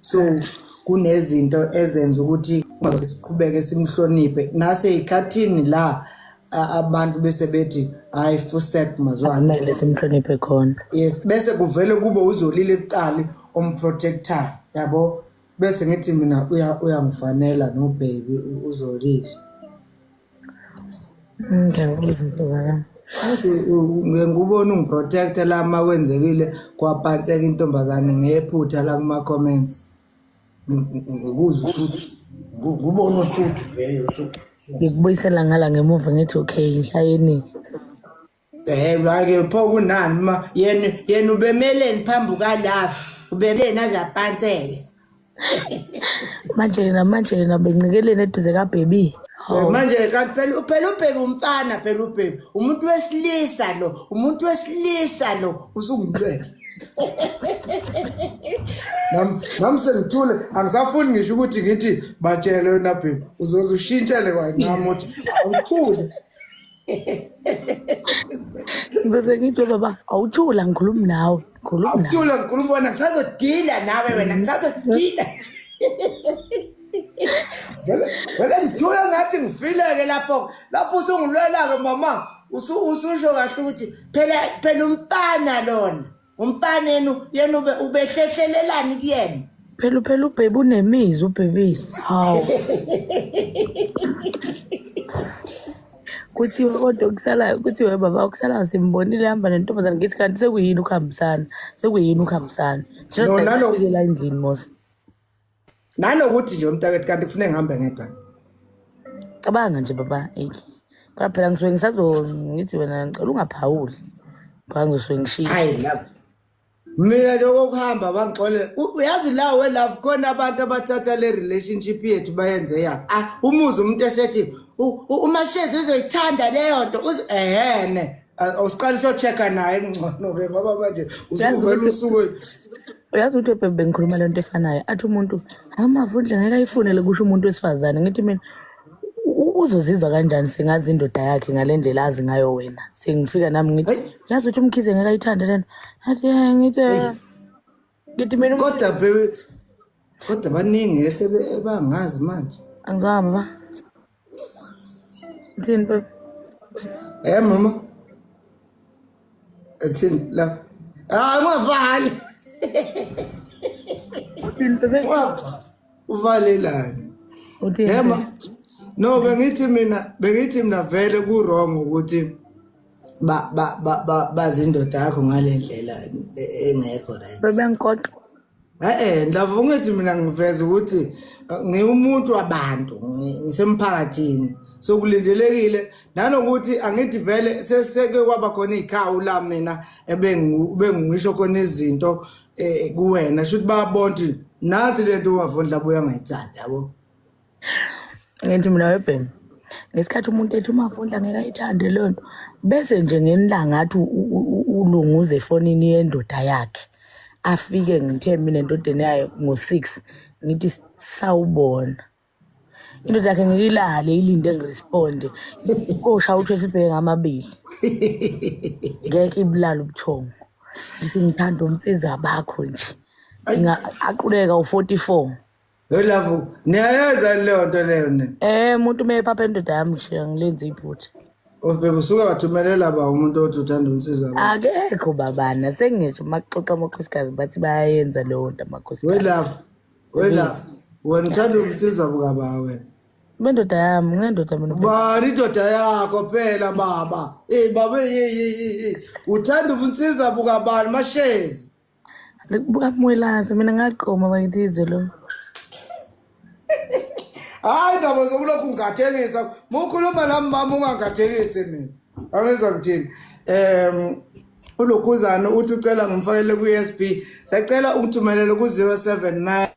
So kunezinto ezenza ukuthi siqhubeke simhloniphe nasey'khathini la abantu bese bethi hayi fusek mazwana Akumele simhloniphe khona. Yes, bese kuvele kube uZolile kuqali omprotector yabo, bese ngithi mina uyangifanela no baby uZolile. Ngiyakuzwa mfowethu. Ngeke ngubone ungiprotector la uma kwenzekile kwapantseka intombazane ngephutha la kuma comments. Ngikuzwa usuthu. Ngubona usuthu leyo usuthu. Ngikubuyisela ngala ngemuva ngithi okay ngishayeni. Eh ke pho kunani ma yena yena ubemeleni phambi kukaLove ubemeleni azapantseke. Manje yena manje yena benqikeleni eduze kaBaby. Hawu. Manje kanti phela phela uBaby umfana phela uBaby umuntu wesilisa lo umuntu wesilisa lo usungilwela. Nam nam sengithule angisafuni ngisho ukuthi ngithi batshele wena baby uzoze ushintshele kwayinami uthi awuthule. Ngizoze ngithi baba awuthula ngikhuluma nawe ngikhuluma nawe. Awuthule ngikhuluma wena ngisazodila nawe wena ngisazodila. Vele vele ngithule ngathi ngifileke lapho lapho usungilwela-ke mama ususho kahle ukuthi phela phela umfana lona umfana yenu yena ubehlehlelelani kuyena. Phela phela ubhebi unemizwa ubhebi. Hawu. Kuthiwe kodwa okusalayo kuthiwe baba okusalayo simbonile ehamba nentombazane ngithi kanti sekuyini ukuhambisana sekuyini ukuhambisana. Thina No, nalo- la endlini mos. Nanokuthi nje umntakethu kanti kufuneka ngihambe ngedwa. Cabanga nje baba eyi. Kodwa phela ngisuke ngisazo ngithi wena ngicela ungaphawuli. Ngoba ngizosuke ngishiye. Hayi love. Mina nje okokuhamba bangixolele. Uyazi la we love khona abantu abathatha le relationship yethu bayenze yabo. Ah umuze umuntu esethi uMashezi uzoyithanda leyo nto ehene. Awusiqale so-check-a naye ngcono ke ngoba manje usuvele usuke Uyazi ukuthi bebe bengikhuluma le nto efanayo athi umuntu amavundla ngeke ayifunele kusho umuntu wesifazane ngithi mina uzozizwa kanjani sengazi indoda yakhe ngale ndlela azi ngayo wena sengifika nami ngithi yazi ukuthi uMkhize ngeke ayithande lena athi eh ngithi eh. Ngithi mina kodwa baby kodwa baningi esebe bangazi manje. Angizwanga baba. Uthini baba? Eh mama. Ethini la? Ah ungavali. Uthini baba? Uvalelani? Uthini? Yema. No bengithi mina bengithi mina vele ku wrong ukuthi ba ba ba bazi indoda yakho ngalendlela engekho right. Bebengikoqa. Eh ndlavu ngithi mina ngiveza ukuthi ngiwumuntu wabantu ngisemphakathini so kulindelekile nanokuthi angithi vele seseke kwaba khona izikhawu la mina ebengisho khona izinto eh kuwena shuthi bayabona ukuthi nathi lento ungavundla buya ngayithanda yabo. Ngithi mina webhemi ngesikhathi umuntu ethi uMavundla ngeke ayithande leyo nto bese nje ngenilanga athi ulunguze efonini yendoda yakhe afike ngithe mina endodeni yayo ngo-6 ngithi sawubona indoda yakhe ngiyilale ilinde ngiresponde kosha uthi esibheke ngamabili ngeke ibulale ubuthongo ngithi ngithanda umsiza bakho nje aquleka u-44. Hey love, niyayenza leyo nto leyo nina. Eh umuntu uma ephapha indoda yami nje angilenzi iphutha. Ubhebe usuke wathumelela ba umuntu othi uthanda umsiza ba. Akekho babana sengisho uma kuxoxa amakhosikazi bathi bayayenza leyo nto We amakhosikazi. love, we love. Wena uthanda umsiza buka ba wena. Bendoda yami nginendoda mina. Bani indoda yakho phela baba. Eh baba hey hey hey. Uthanda ubunsizwa buka bani mashezi. Buka Mwelase mina ngaqoma bakithi lo. Hayi ndaba zokulokhu ngigathelisa. Mukhuluma nami mama ungangathelisi mina. Angizwa ngithini. Ulokhuzana uthi ucela ngimfakele ku-USB. Sacela ungithumelele ku-079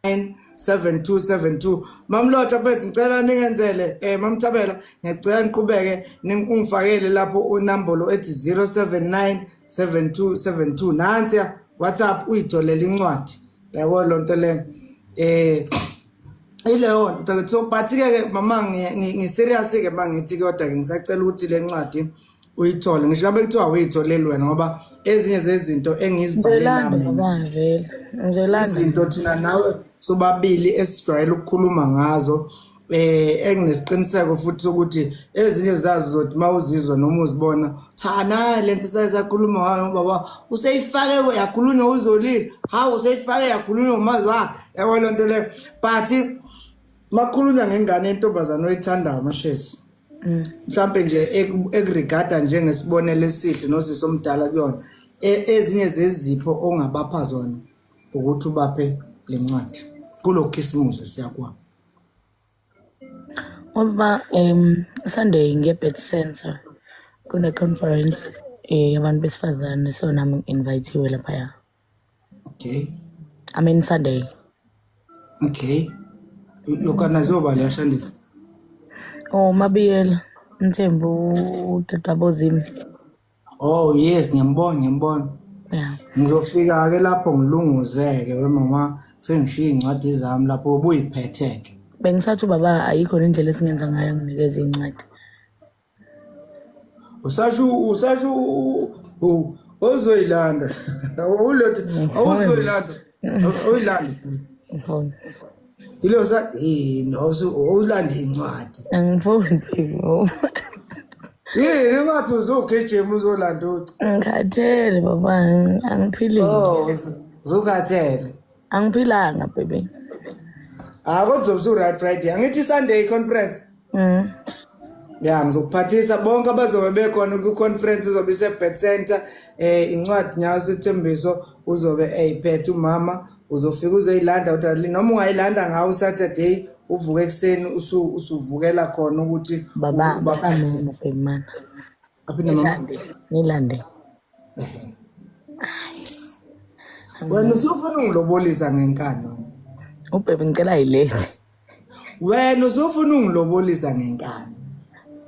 7272 Mamlotha mfethu ngicela ningenzele eh Mamthabela ngiyacela niqhubeke ungifakele lapho unombolo ethi 0797272 nansi WhatsApp uyitholele incwadi yabo lonto le eh ileyo nto so but ke ke mama ngi serious ke mangithi kodwa ke ngisacela ukuthi le ncwadi. Uyithole ngisho ngabe kuthiwa uyitholeli wena, ngoba ezinye zezinto engizibhalela Ngizoyilanda mina, baba vele. Ngizoyilanda. Izinto thina nawe sobabili esijwayele ukukhuluma ngazo, enginesiqiniseko futhi sokuthi ezinye zazo uzothi mawuzizwa noma uzibona, cha nayi lento sayisakhuluma ngayo baba, useyifake yakhulunywa uZolile, hawu useyifake yakhulunywa umazi wakhe, yabo lento leyo. But makhulunywa ngengane yentombazane oyithandayo, Mashezi, mhlambe nje ekurigada njengesibonelo esihle nosisi omdala kuyona, ezinye zezipho ongabapha zona ukuthi ubaphe le ncwadi kulo Khisimusi siyakuwa. Ngoba Sunday nge-Birth Center kune-conference yabantu besifazane, so nami ngi-invite-iwe laphaya. Okay. I mean Sunday. Okay. Yokana zoba la Shandisa. Oh, Mabiyela Mthembu, udadewabo Zimi. Oh yes, ngiyambona, ngiyambona. Yeah. Ngizofika ke lapho ngilunguzeke we mama, sengishiya incwadi zami lapho ubuyiphetheke. Bengisathi ubaba ayikho indlela esingenza ngayo nginikeze incwadi. Usasho ozoyilanda. Awulothi awuzoyilanda. Uyilanda. Ngifuni. Ilo sa yini awulanda incwadi. Angifuni. Yini ngathi uzogijima uzolanda ucu. Ngikhathele baba, angiphilile. Oh, uzukhathele. Angiphilanga baby. Ah, kodwa usu right Friday. Angithi Sunday conference. Ya, ngizokuphathisa bonke abazobe bekhona ku conference izobe ise Birth Center, incwadi nyawo sethembiso uzobe eyiphethe umama, uzofika uzoyilanda uthi noma ungayilanda ngawo Saturday uvuke ekuseni usuvukela khona ukuthi baba baba mama baby mana. Aphinde mama. Nilande, nilande. Wena usufuna ungilobolisa ngenkani. Ubhebe ngicela ayilethe. Wena usufuna ungilobolisa ngenkani.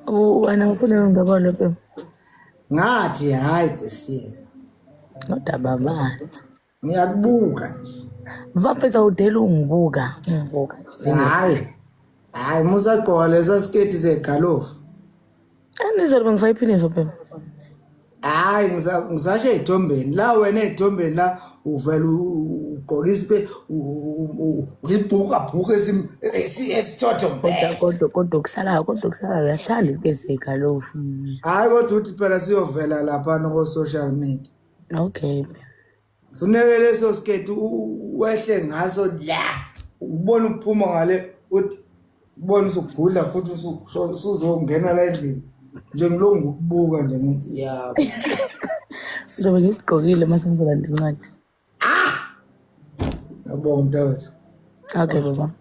Wena ufuna ngibona bebe. Ngathi hayi this year. Kodwa baba. Ngiyakubuka nje. Bafika udela ungibuka, ungibuka. Hayi. Hayi musagqoka lesa sketi segalofu. Anizolo bengifake iphinifa bebe. Hayi ngisasho ey'thombeni la, wena ey'thombeni la uvela ugqoka isipe uyibhuka bhuka esithotho. Kodwa kodwa kusalayo uyathanda isiketi segalofu. Hayi kodwa uthi phela siyovela laphana ko-social media. Okay. Funeke leso sketi wehle ngaso la, ubone ukuphuma ngale, uthi ubone usugudla futhi usuzongena la endlini nje, ngilongu ukubuka nje ngithi ya. Ngizobe ngisigqokile mase ngizolanda incwadi. Ngiyabonga mntakethu. Okay baba.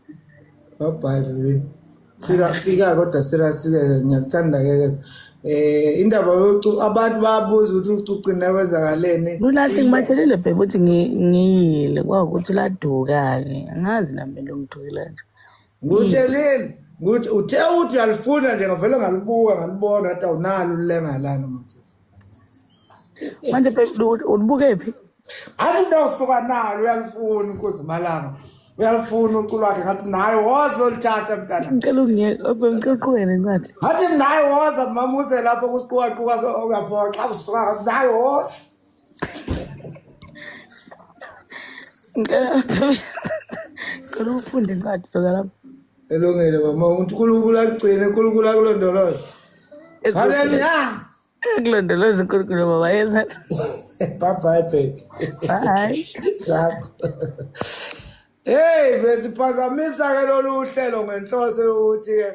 Bye bye baby. Fika fika kodwa serious ke, ngiyakuthanda ke. Indaba yocu abantu bayabuza ukuthi ucucina kwenzakaleni. Lulahle ngibatshelile bhebe ukuthi ngiyile kwawukuthi laduka-ke. Angazi nami lo ngithukela nje. Ngikutshelile ukuthi uthe uthi uyalifuna nje, ngavele ngalibuka ngalibona ngathi awunalo ulenga lana manje. Manje bhebe ulibuke phi? Athi nawusuka nalo uyalifuna inkunzi malanga. Uyalifuna uculo wakhe, ngathi naye woza olithatha mntana. Ngicela ungiyeke, bhebe ngicela uqhubeke nencwadi. Ngathi naye woza mamuse lapho kusiqukaquka so uyaphoxa usuka, ngathi naye woza. Ngicela ufunde incwadi soka lapho. Elungile mama, uNkulunkulu akugcine, uNkulunkulu akulondoloze. Haleluya. Akulondoloze uNkulunkulu baba yeza. Bye bye baby. Bye. Lapho. Hey, besiphazamisa ke lolu hlelo ngenhloso yokuthi ke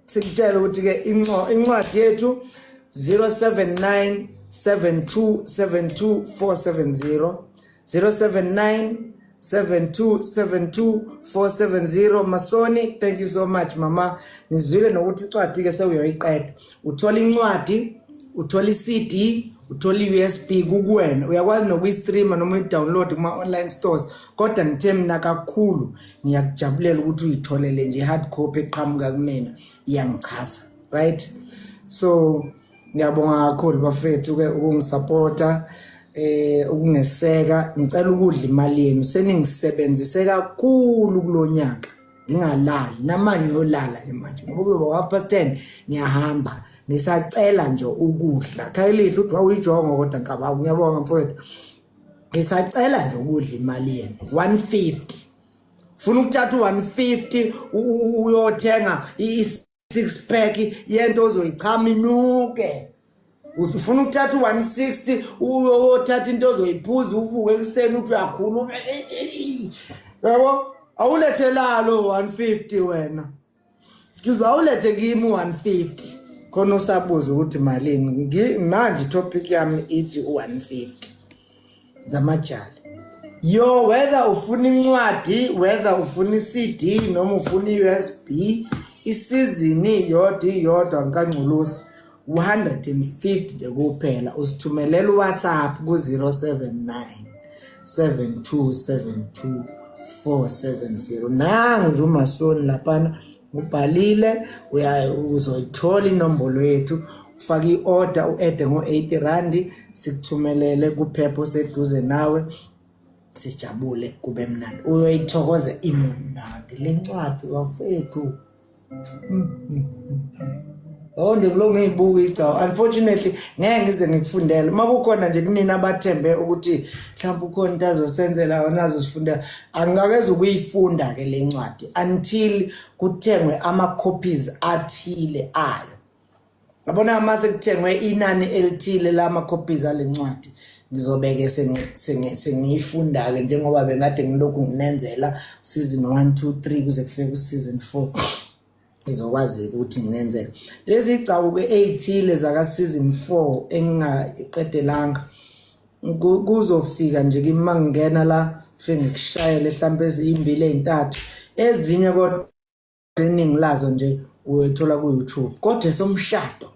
sikutshela ukuthi ke incwadi yethu 079 7272 470, 079 7272 470. Masoni, thank you so much mama. Ngizwile nokuthi incwadi ke sewuyoyiqeda, uthola incwadi, uthola i-CD, uthola i-USB kukuwena, uyakwazi nokuyistreama noma uyi-download kuma-online stores, kodwa ngithe mina kakhulu ngiyakujabulela ukuthi uyitholele nje i-hard copy eqhamuka kumina, iyangichaza, right? So ngiyabonga kakhulu bafethu ke ukungisupporta, ukungeseka. Ngicela ukudla imali yenu, seningisebenzise kakhulu kulonyaka. Ngingalali namanje ngiyolala nje manje ngoba kuzoba 10:30 ngiyahamba ngisacela nje ukudla. Khayelihle uthi wawuyijongo kodwa nkaba ngiyabonga mfowethu. Ngisacela nje ukudla imali yenu 150. Funa ukuthatha u150 uyothenga i-six pack yento ozoyichama inuke. Ufuna ukuthatha u160 uyothatha into ozoyiphuza uvuke ekuseni uthi uyakhuluma. Yabo awulethe lalo 150 wena. Excuse me, awulethe kimi u150. Khona usabuza ukuthi malini. Manje topic yami ithi u150 zamajali. Yo whether ufuna incwadi, whether ufuna iCD noma ufuna iUSB, isizini yodwa iyodwa ngikangculusi 150 nje kuphela usithumelela uWhatsApp ku-079 7272 470. Nangu nje uMasoni laphana ubhalile uzoyithola inombolo yethu ufake i-order u-ede ngo-80 randi sikuthumelele kuphepha oseduze nawe sijabule kube mnandi uyoyithokoza imunandi le ncwadi bafethu. Oh nje kulo ngiyibuka igcawu unfortunately ngeke ngize ngikufundele uma kukhona nje kunini abathembe ukuthi mhlawumbe ukhona into azosenzela yona azosifundela angikakeze ukuyifunda ke le ncwadi until kuthengwe ama-copies athile ayo. Yabona uma sekuthengwe inani elithile lama-copies ale ncwadi ngizobeke sengiyifunda-ke njengoba bengade ngilokhu nginenzela season 1 2 3 kuze kufike ku-season 4 ngizokwazi ukuthi nginenzele lezi gcawu-ke ey'thile zaka-season 4 engingayiqedelanga kuzofika nje kimi uma ngingena la fike ngikushayele hlampe eziyimbili ey'ntathu ezinye kodwa iningi lazo nje uyothola ku-YouTube kodwa esomshado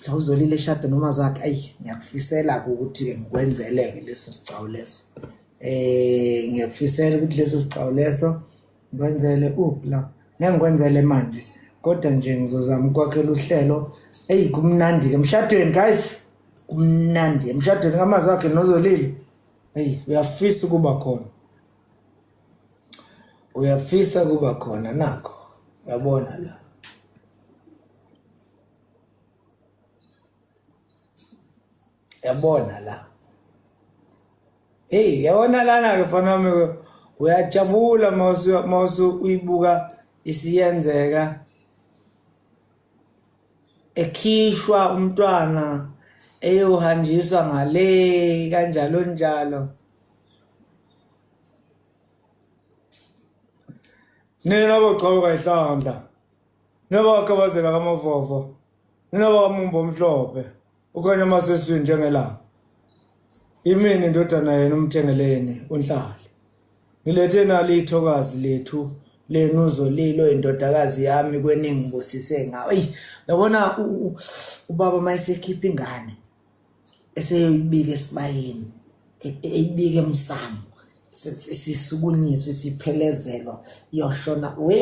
la uzolile eshada noma zakhe ayi ngiyakufisela ukuthi ngikwenzeleke leso sigcawu leso ngiyakufisela ukuthi leso sigcawu leso ngikwenzele la ngeke ngikwenzele manje kodwa nje ngizozama ukwakhela uhlelo. Eyi kumnandi ke emshadweni guys, kumnandi emshadweni kamazwi akhe nozolile. Eyi uyafisa ukuba khona, uyafisa kuba khona nakho uyabona la. Yabona la. Hey yabona lana ke mfana wami uyajabula mawusu uyibuka isiyenzeka ekhishwa umntwana eyohanjiswa ngale kanjalo njalo. Nina boqhamuka ihlandla. Nina bakhabazela kamavovo. Nina bakamumbo omhlophe. Ukhanya amaseswini njengelanga. Imini indodana yena umthengeleni unhlali. Ngilethe nali ithokazi lethu lenu uzolilo indodakazi yami kweningi ngibusise ngawo. Eyi yabona ubaba mayesekhipha ingane eseyoyibika esibayeni eyibika emsamo sisukunyiswa siphelezelwa iyoshona we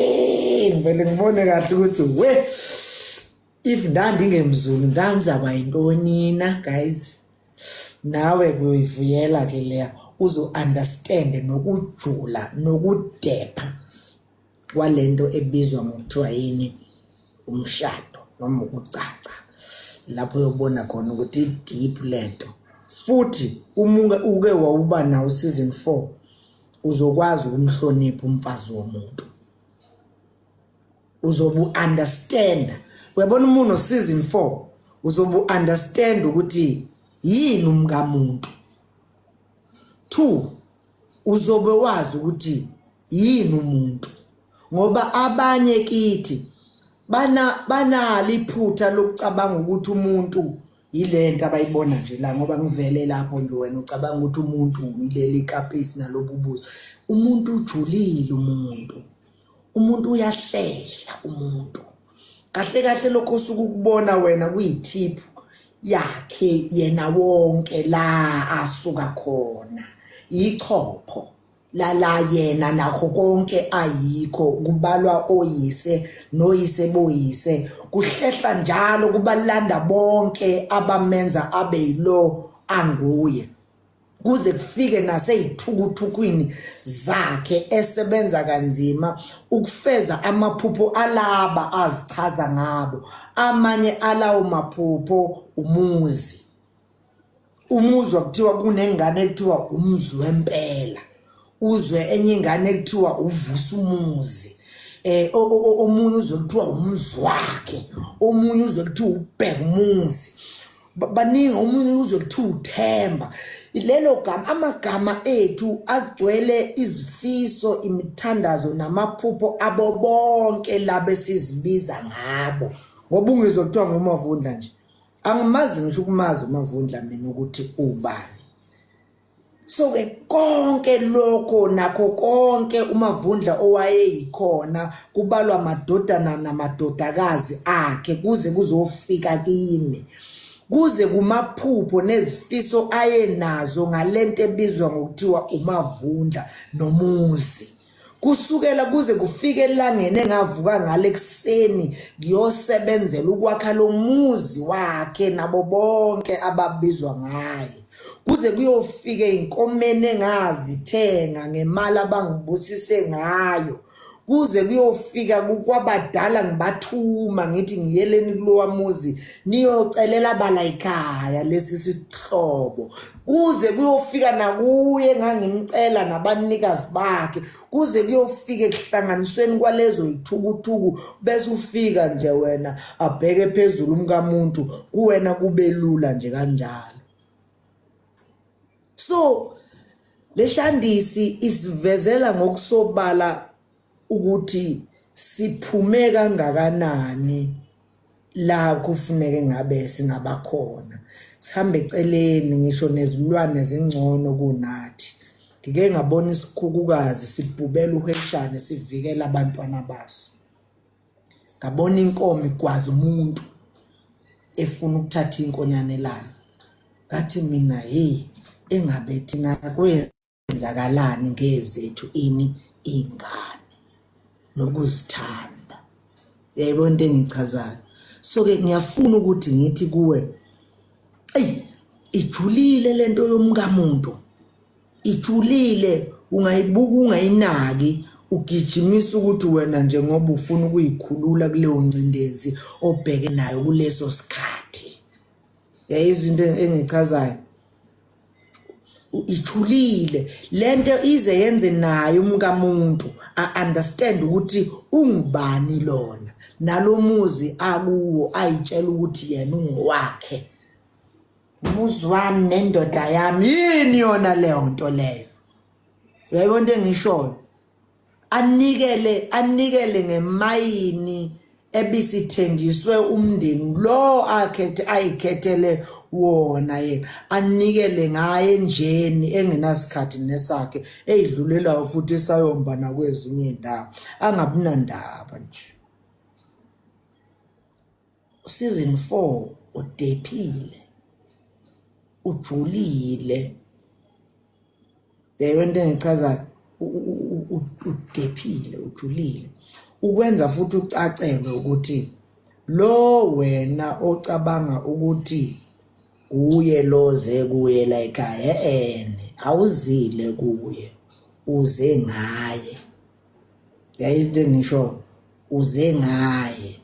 ngivele ngibone kahle ukuthi we if ndandingemzulu ndandizaba yintoni na guys. Nawe kuyoyivuyela ke leya uzo-understand nokujula nokudepha kwalento ebizwa ngokuthiwa yini umshado noma ukucaca lapho uyobona khona ukuthi i-deep lento futhi uma uke wawuba nawo season 4 uzokwazi ukumhlonipha umfazi womuntu uzobe u-understand uyabona uma uno season 4 uzobe u-understand ukuthi yini umkamuntu 2 uzobe wazi ukuthi yini umuntu ngoba abanye kithi banalo iphutha lokucabanga ukuthi umuntu yilento abayibona nje la ngoba ngivele lapho nje wena ucabanga ukuthi umuntu yileli kapisi nalobu buzo umuntu ujulile umuntu uyahlehla umuntu kahle kahle lokho osuke ukubona wena kuyithiphu yakhe yena wonke la asuka khona ichopho lala yena nakho konke ayikho kubalwa oyise noyise boyise kuhlehla njalo kubalanda bonke abamenza abe yilo anguye. Kuze kufike nasey'thukuthukwini zakhe esebenza kanzima ukufeza amaphupho alaba azichaza ngabo. Amanye alawo maphupho umuzi. Umuzwa kuthiwa kunengane ekuthiwa umzi wempela. Uzwe enye ingane ekuthiwa uvusa umuzi. Omunye uzwe kuthiwa umuzi wakhe, omunye uzwe kuthiwa ubheka umuzi. Baningi, omunye uzwe kuthiwa uThemba. Lelo gama, amagama ethu agcwele izifiso, imithandazo namaphupho abo bonke laba esizibiza ngabo. Ngoba ungizwa kuthiwa nguMavundla nje, angimazi ngisho ukumazi uMavundla mina ukuthi ubani. So-ke konke lokho nakho konke uMavundla owayeyikhona kubalwa amadodana namadodakazi akhe kuze kuzofika kimi, kuze kumaphupho nezifiso ayenazo ngalento ebizwa ngokuthiwa uMavundla nomuzi. Kusukela kuze kufike elangeni engavuka ngalo ekuseni ngiyosebenzela ukwakha lo muzi wakhe nabo bonke ababizwa ngaye. Kuze kuyofika ey'nkomeni engazithenga ngemali abangibusise ngayo. Kuze kuyofika kwabadala ngibathuma ngithi ngiyeleni kulowa muzi niyocelela balayikhaya lesi sihlobo. Kuze kuyofika nakuye ngangimcela nabanikazi bakhe, kuze kuyofika ekuhlanganisweni kwalezo yithukuthuku, bese ufika nje wena abheke phezulu umkamuntu, kuwena kube lula nje kanjalo. So leshandisi isivezela ngokusobala ukuthi siphume kangakanani la kufuneke ngabe singabakhona, sihambe eceleni ngisho nezilwane zingcono kunathi. Ngike ngabona isikhukukazi sibhubela uheshane sivikela abantwana baso. Ngabona inkomo igwaza umuntu efuna ukuthatha inkonyane layo. Ngathi mina hey, engabe thina kwenzakalani ngezethu ini ingane nokuzithanda. Uyayibona into engichazayo. So ke ngiyafuna ukuthi ngithi kuwe, eyi ijulile lento yomkamuntu, ijulile, ungayibuka ungayinaki, ugijimisa ukuthi wena nje ngoba ufuna ukuyikhulula kuleyo ngcindezi obheke nayo kuleso sikhathi. Yayizwa into engichazayo? Ijulile lento, ize yenze naye umkamuntu a understand ukuthi ungubani lona nalomuzi akuwo, ayitshela ukuthi yena ungowakhe, umuzi wami nendoda yami. Yini yona leyo nto leyo? Uyayibona into engishoyo? Anikele ngemayini ebisithenjiswe umndeni lo akhethe ayikhethele wona yena, anikele ngaye enjeni engenasikhathi nesakhe, eyidlulelayo futhi esayomba nakwezinye iy'ndawo, angabi nandaba nje. Season 4 udephile, ujulile. Leyo into engichazayo, udephile, ujulile, ukwenza futhi ucacelwe ukuthi lo wena ocabanga ukuthi uye loze kuye la ekhaya, ene awuzile kuye, uze ngaye. Yayinto engisho, uze ngaye,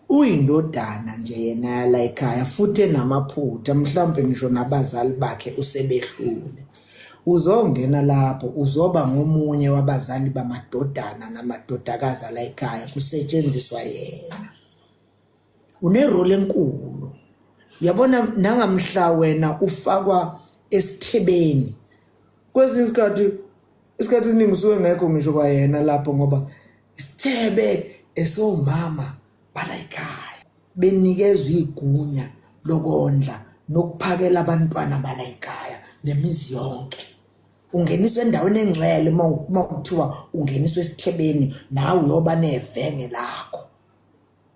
uyindodana nje yena yala ekhaya futhi enamaphutha, mhlawumbe ngisho nabazali bakhe usebehlule. Uzongena lapho uzoba ngomunye wabazali bamadodana namadodakazi ala ekhaya, kusetshenziswa yena. Une-role enkulu, yabona, nangamhla wena ufakwa esithebeni. Kwesinye isikhathi, isikhathi esiningi usuke ngekho ngisho kwayena lapho, ngoba isithebe esomama bala ekhaya, benikezwa igunya lokondla nokuphakela abantwana bala ekhaya nemizi yonke. Ungeniswa endaweni engcwele uma kuthiwa ungeniswa esithebeni, nawe uyoba nevenge lakho.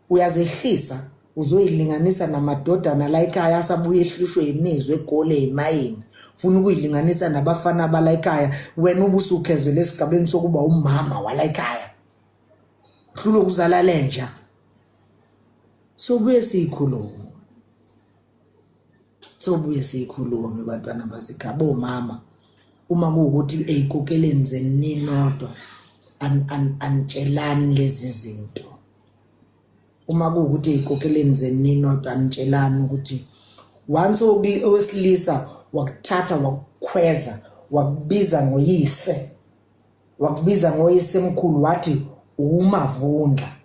Uyazehlisa, uzoyilinganisa namadodana la ekhaya asabuye ehlishwe imizwa egoli eyimayini. Funa ukuyilinganisa nabafana bala ekhaya, wena ubusukhezele esigabeni sokuba umama wala ekhaya, hlula ukuzala lenja. Sobuye siyikhulume. Sobuye siyikhulume bantwana basekhaya bomama uma kuwukuthi ey'kokeleni zenu ninodwa anitshelani lezi zinto. Uma kuwukuthi ey'kokeleni zenu ninodwa anitshelani ukuthi once owesilisa wakuthatha wakukhweza wakubiza ngoyise wakubiza ngoyisemkhulu wathi uMavundla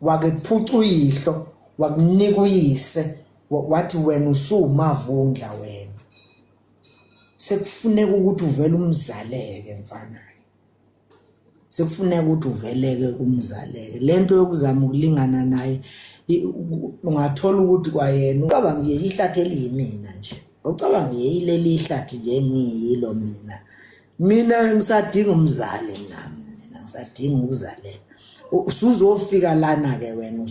wakephuca uyihlo wakunika uyise wathi wena usuwumavundla wena sekufuneka ukuthi uvele umzaleke mfana sekufuneka ukuthi uveleke umzaleke lento yokuzama ukulingana naye ungathola ukuthi kwayena ucabanga nje ihlathi eliyimina nje ucabanga nje ileli ihlathi nje engiyilo mina mina ngisadinga umzali nami mina ngisadinga ukuzaleka usuzofika lana ke wena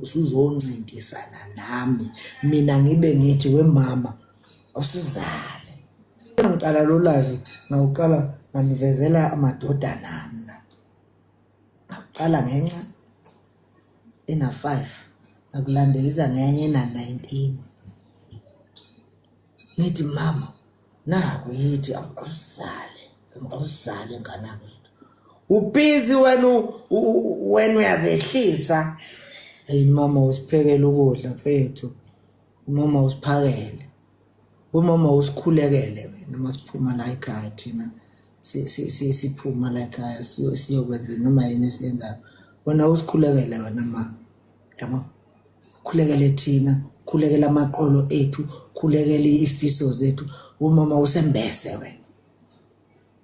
usuzoncintisana nami mina ngibe ngithi wemama usizale ngiqala lo live ngawuqala nganivezela amadodana ami la ngakuqala ngenxa ena 5 ngakulandelisa ngenye ena 19 ngithi mama naku yithi awuzale awuzale ngane yakwethu ubhizi wena wena uyazehlisa hey mama usiphekele ukudla mfethu umama usiphakele umama usikhulekele wena uma siphuma la ekhaya thina siphuma la ekhaya siyokwenza noma yini esiyenzayo wena usikhulekele wena ma yabo khulekele thina khulekela amaqolo ethu khulekele ifiso zethu umama usembese wena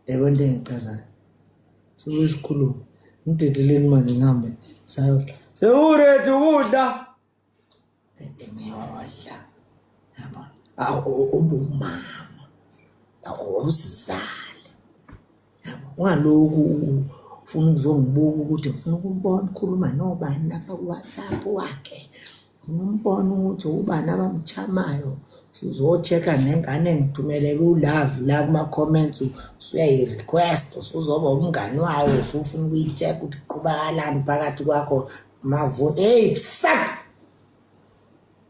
yabo into engichazayo suke sikhuluma ngidedeleni manje ngihambe sayodla sewuredi ukudla ngiyodla yabo ubumama awuzizale yabo ungaloku ufuna ukuzongibuka ukuthi ngifuna ukumbona ukhuluma nobani lapha ku-WhatsApp wakhe ngifuna umbona ukuthi ubani abamchamayo usuzo-check-a nengane engithumelela u-love la kuma-comments usuyayi-request usuzoba umngani wayo usufuna ukuyi-check ukuthi kuqhubakalani phakathi kwakho Mavo, hey, sak.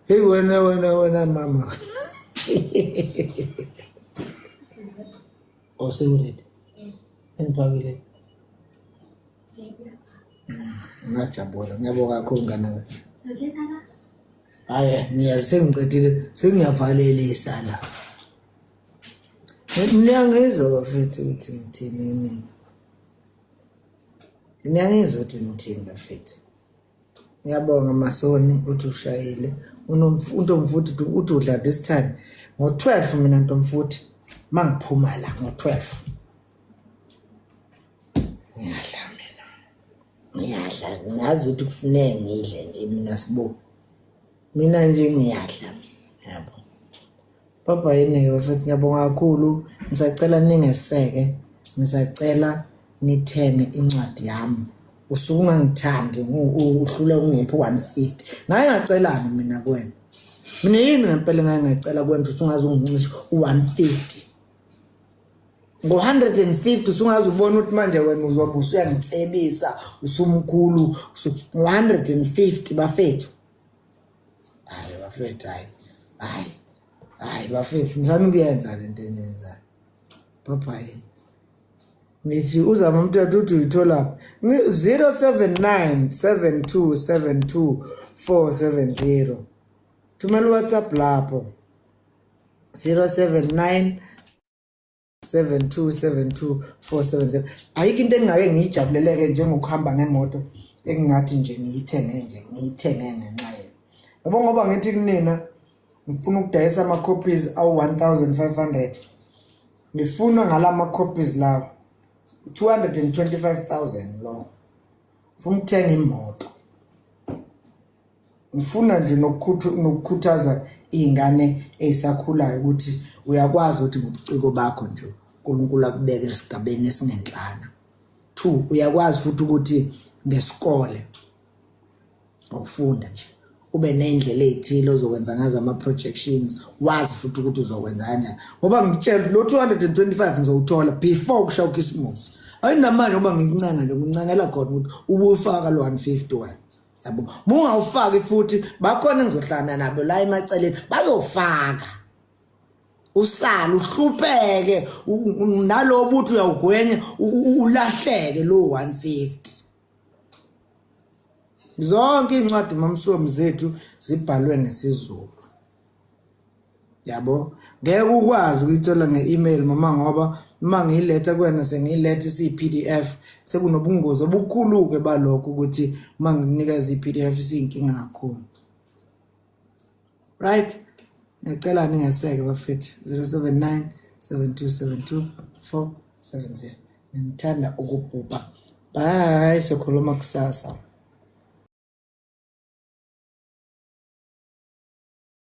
Hey wena wena wena mama. Oh sewuready. Engiphakile. Ngajabula, ngiyabonga kakhulu ngane wena. Hayi, ngiya sengiqedile, sengiyavalelisa la. Niyangizwa bafethu ukuthi ngithini mina. Niyangizwa ukuthi ngithini bafethu. Ngiyabonga Masoni uthi ushayile. UNtomfuthi uthi udla this time ngo-12 mina Ntomfuthi mangiphuma la ngo-12. Ngiyadla mina. Ngiyadla ngiyazi ukuthi kufuneka ngidle nje mina sibo. Mina nje ngiyadla mina yabo. Baba yini-ke bafethu ngiyabonga kakhulu ngisacela ningeseke ngisacela nithenge incwadi yami usuke ungangithandi uhlule ungiphi u-150 ngaye ngacelani mina kuwena mina yini ngempela ngaye ngacela kuwena ukuthi usungaze ungincishe u-150 ngo-150 usungaze ubone ukuthi manje wena uzobe usuyangicebisa usumkhulu ngo-150 bafethu hayi bafethu hayi hayi hayi bafethu ngizama ukuyenza le nto eniyenzayo bye-bye ngithi uzama umthetho uthi uyitholaphi 079 7272 470 thumela uwhatsapp lapho 079 7272470 ayikho into engingake ngiyijabuleleke njengokuhamba ngemoto engingathi nje ngiyithenge nje ngiyithenge ngenxa yena yabo ngoba ngithi kunina ngifuna ukudayisa ama-copies awu-1500 ngifuna ngala ma-copies lawo 225000 lo ngifuna ukuthenga imoto Ngifuna nje nokukhuthaza iy'ngane ey'sakhulayo ukuthi uyakwazi ukuthi ngobuciko bakho nje uNkulunkulu akubeke esigabeni esingenhlana. Two, uyakwazi futhi ukuthi ngesikole ngokufunda nje ube ney'ndlela ey'thile ozokwenza ngazo ama-projections wazi futhi ukuthi uzokwenza kanjani ngoba ngikutshela lo 225 ngizowuthola before kushaya ukhisimusi ayinamanje ngoba ngikuncenga nje ngincengela khona ukuthi ubufaka lo 150 wena. Yabo, mungawufaki futhi bakhona engizohlangana nabo la emaceleni bayofaka. Usale uhlupheke nalobo buthi uyawugwenya ulahleke lo 150. Zonke iy'ncwadi mamsomi zethu zibhalwe ngesiZulu. Yabo, ngeke ukwazi ukuyithola nge-email mama ngoba uma ngiyiletha kuwena sengiyiletha isiyi-PDF sekunobungozi obukhulu-ke balokho ukuthi uma ngikunikeza i-PDF isiyinkinga kakhulu. Right? Ngiyacela ningeseke bafethu 079 7272 470. Ngithanda ukubhubha. Bye, sokhuluma kusasa.